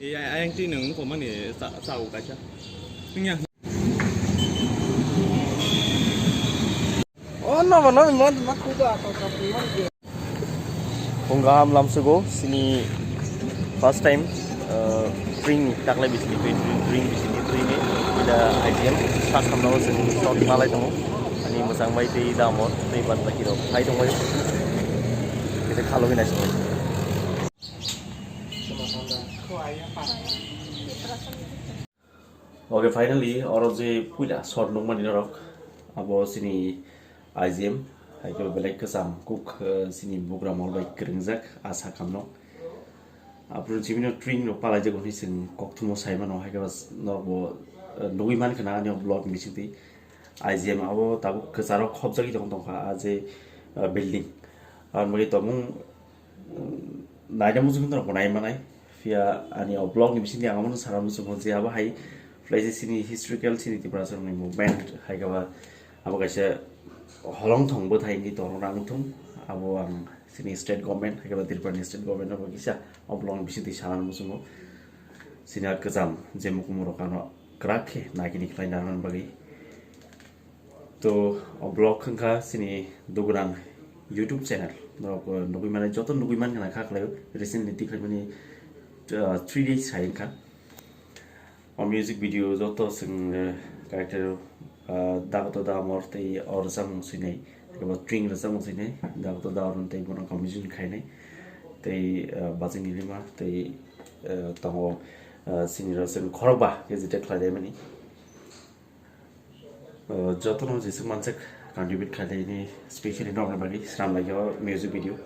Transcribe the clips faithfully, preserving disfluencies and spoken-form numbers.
Eh, ayang ti nung ko mani sa, sa u kacha. Nya. Oh, no, no, no, no, kuda, kuda, kuda. Phung kaham lamsugo, sini first time, uh, train ni taklai bisini, train, train, train bisini, train ni, ida I G M, sa samno sini shot nalai tongo. Ani mwchang bai tei damo, tei bad baki rok hai tongbai. Kita khalo hinai sini. Okay, finally, oro je puila shot nukmani norok, abo sini I G M, hai khe belai kwcham kuk, eh, sini bugra mol bai kwrwngjak, a sakam no. Aphuru chibino train rok palaijak hwnwi chwng kokthumo sai mano, hai khe bas norok bo, eh, nugwi mankha na ani o vlog ni bisingtwi. I G M abo tabuk kwcharo khopjagwi tong tongkha, a je, eh, building. Aboni bagwi tongmung, mm, naina muchung norok bo nai manai. Phiya ani o vlog ni bisingtwi ang amo sana muchungo je abo hai phlai je sini historical sini Tiprasarokni movement hai khe ba abo kaisa holongthong bwthai wngwi tongna nangthung. Abo ang sini state government hai khe ba Tripura ni state government no bo kisa o vlog ni bisingtwi sana muchungo. Sini a kwcham je mukumurok ano kwrak khe naikini khlai narwkna bagwi. To, o vlog wngkha chini Dugurang YouTube channel. Norok, uh, nugwi mani, joto nugwi mani khna kha khlai o. Recently tikhlaimani, uh, three days hai wngkha. O music video joto chwng, uh, character, uh, Dagoto Da Amor tei o rwchapmung swinai, eba Tring rwchapmung swinai, Dagoto Da Arun tei bono composition khainai. Tei, uh, Bachai Nilima tei, uh, tongo, uh, chini rw chwng khorokba khe jete khlai laimani. Uh, jotono jesuk mansuk contribute khlaini, specially norokni bagwi swnam lai o music video.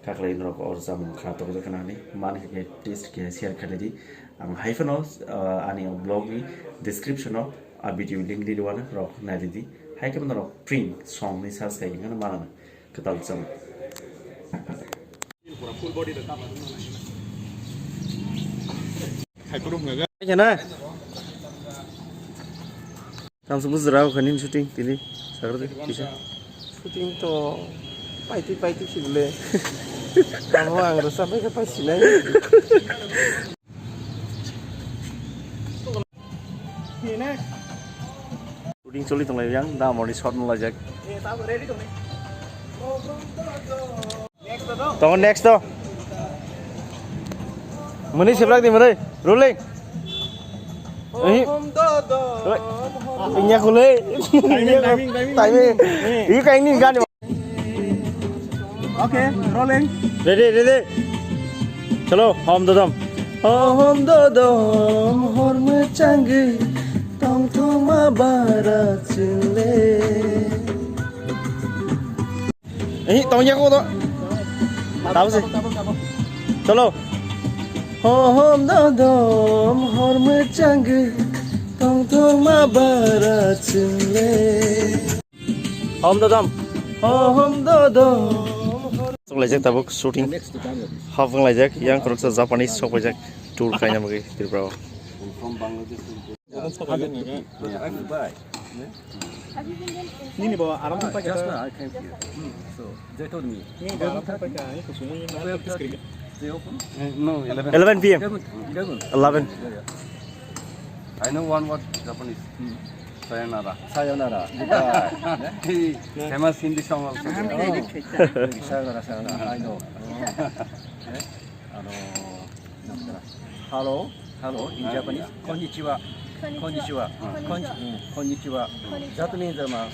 Kha khlai norok o rwchapmung khna tongjaknani man khe taste khe share khlai di. Ang hai phano, uh, ani vlog ni description o a video link di rwano norok nai di. Hai khe norok Tring song ni search khai khe manana kwtal chang. Khaina. Tang se bujra o khanin shooting tini. Sagar de kisa. Shooting to paiti paiti si bole. Tamo ang rasa bai ka paisi nai. Shooting choli tonglai yang da mori shot no lajak. Tongo next to. Muni sibrak di muni. Rolling. Ehi. Hom do do. Oi. Inya kule. Timing, timing, timing. Timing. Ini kayak ini kan. Okay, rolling. Ready, ready. Chalo, hom do dom. Hom do dom, hor me changi, tong thoma bara chile. Ehi, tong ya ko to. Tabo se. Chalo. Ho hom do dom, hor me changi, tong thoma bara chile. Hom do dom. Ho hom do dom. Sok laijak tabuk shooting. Hap wng laijak, yang koroksa Japanese sok paijak tour kaina bagwi Tripura o. Nini bo aram thang paikha. Just now I came here. Hmm. So they told me. Nini bo aram thang paikha, ani kusumui na twelve thirty. They open? Eh, no, eleven. Eleven P M. Eleven. Eleven. Eleven. Yeah, yeah. I know one word Japanese. Hmm. Sayonara. Sayonara. Goodbye. Hey, famous Hindi song also. Sayonara, sayonara. I know. Eh? Ano, hello, hello in Japanese. Konnichiwa. Konnichiwa. Konnichiwa. Konnichiwa. That means, um, uh,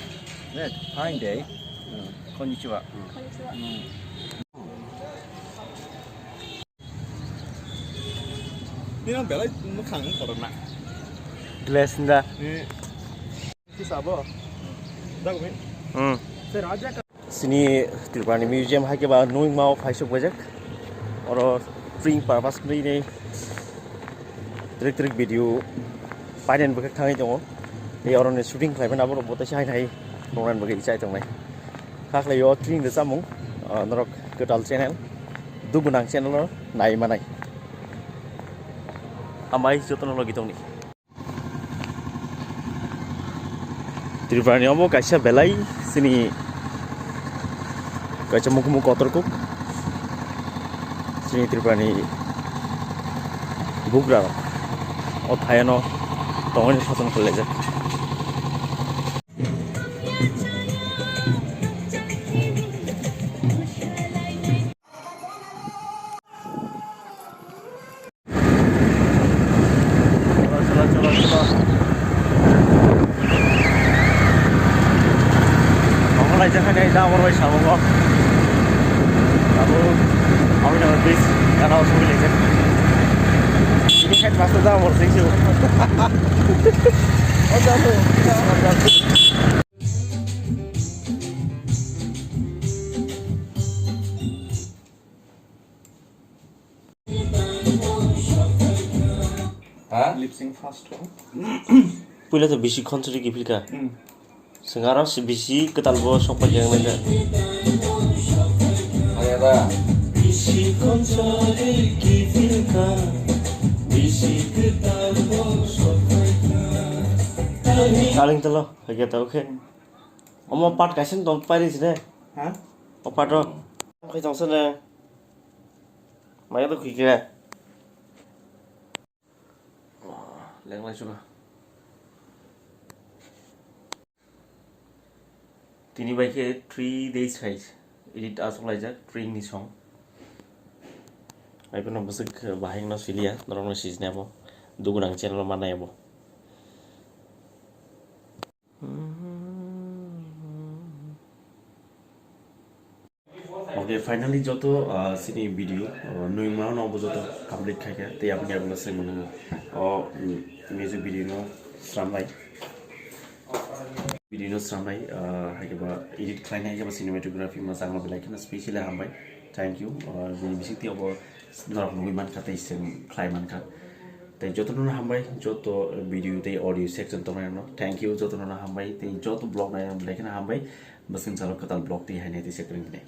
fine day. Konnichiwa. Konnichiwa. Ni nang belai mwkhang kotor na. Glass nda. Ni. Kisa bo. Dagumi. Hmm. Sini Tripurani museum hai khe ba nungma o phaisuk bajak. Oro Tring purpose ni trik trik video painen bwkhe thangwi tongo. Tei oro ni shooting khlai mani abo rok bo teisa hai hai rwngna bagwi chai tongnai. Kha khlai o Tring rwchapmung, ah, norok kwtal channel, dugwnang channel o nai manai. Hambai jotono logi tongni. Tripurani omo kaisa belai chini kaisa mukumu kotor kuk chini Tripurani Bugra rok o thayano tongwi sason khlaijak. Cholo, cholo, cholo, cholo. Omo laijak hani jabor bai samungo. Abo, abo ni bridge, gana o sogwi laijak. Ini kan pasta jabor sing sih. Oh, jabor. Ha? Lip sync first. Puila to bisi khonsori kiphilka. Hmm. Sengaro si bisi kwtal bo sok pai yang naja. Aya da. Bisi khonsori kiphilka. Bisi kwtal bo sok pai ka. Kaling talo, hage ta, okay. Omo part kaisa dol pairi sine. Ha? O part o. Khai tong sene. Maya to khike. Lenglai chuna. Tini bai khe three days khai edit aswk laijak, three ni song. Ai phano bwswk bahai no siliya, norok no sijini abo. Dugunang channel o manai abo. Okay, finally joto, ah, sini video, ah, nui mano no bo joto complete khaikha, tei aboni agulo se mano, o, mm, music video no sramlai. Video no sramlai, ah, haikhe ba edit khlainai, haikhe ba cinematography ma jangma belai kheno specially hambai. Thank you. Ah, bini bisingtwi obo norok nugui mankha tei se khlai mankha. Tei jotono no hambai, joto video tei audio section tongnai no. Thank you, jotono no hambai, tei joto vlog nai belai kheno hambai. Bwswng chalo kwtal vlog tei hainai tei se kwrwng tini.